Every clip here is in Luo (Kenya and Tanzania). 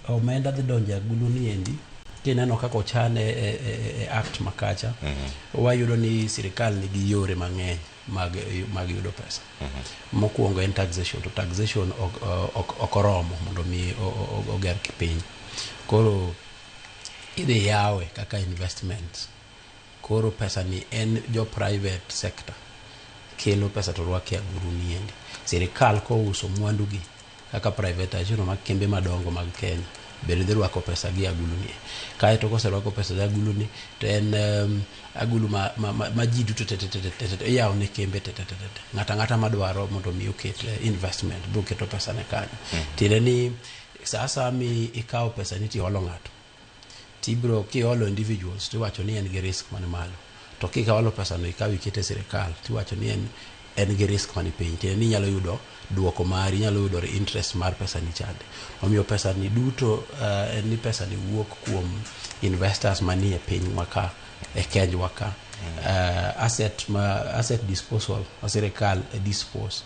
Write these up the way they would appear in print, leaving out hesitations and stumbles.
Omenda dhi donjo e agulu ni endi kineno kaka ochane e act makacha. Wayudo ni sirikal nigi yore mang'eny mag yudo pesa. Mokwongo en taxation, to taxation ok oromo mondo mi oger piny. Koro idhi yawe kaka investment. Koro pesa ni en jo private sector kelo pesa to rwako e agulu ni endi. Sirikal kouso mwandu gi kaka privatization mag kembe madongo mag Kenya bende dhi rwako pesa gi agulu ni. Kaeto koserwako pesa e agulu ni to en agulu ma ji duto te te te te te, iyawo ne kembe te te te te. Ng'ato ang'ata madwaro mondo mi oket investment biro keto pesa ne kanyo. Tiende ni sa asaya mi ikawo pesa ni tiholo ng'ato, tibro kiholo individuals tiwacho ni en gi risk man malo, to kiholo pesa no ikawo ikete e sirikal tiwacho ni en gi risk mani piny. Tiende ni inyalo yudo duoko mari, inyalo yudo interest mar pesa ni chande. Omiyo pesa ni duto en ni pesa ni wuok kuom investors manie piny ka e Kenjwa ka. Asset disposal ma sirikal dispose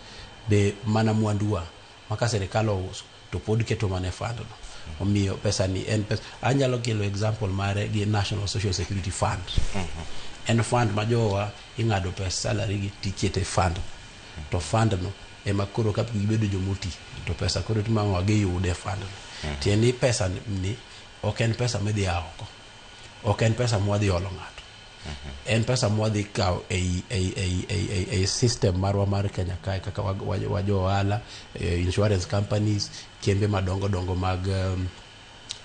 be mana mwanduwa ma ka sirikal ouso to pod keto mana e fund no. Omiyo pesa ni en pesa anyalo kelo example mare gi National Social Security Fund. En fund ma jowa ing'ado pes salary gi tikete e fund, to fund no ema koro ka gibedo jomoti to pesa koro timo ang'o? Giyude e fund no. Tiende ni pesa ni ok en pesa midhi a oko, ok en pesa mwadhi holo ng'ato, en pesa mwadhi kawo ei system marwa mar Kenya kae kaka wa jo ohala, insurance companies, kembe madongo dongo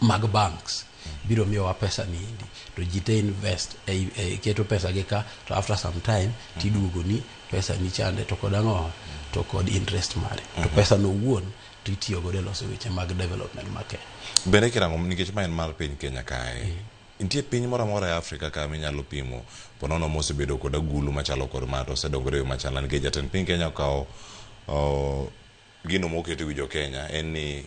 mag banks biro miyowa pesa ni endi to ji te invest ei keto pesa gi ka, to after some time tiduogo ni pesa ni chande to kod ang'o, to kod interest mare. To pesa no owuon to itiyo godo e loso weche mag development mar Kenya. Bende kirango, nikech ma en mar piny Kenya kae, nitie piny moro amora e Afrika ka minyalo pimo ponono mosebedo kod agulu machalo kod ma to osedongore e yo machalo? Nikech jatend piny Kenya okawo gino moketo e wi jo Kenya en ni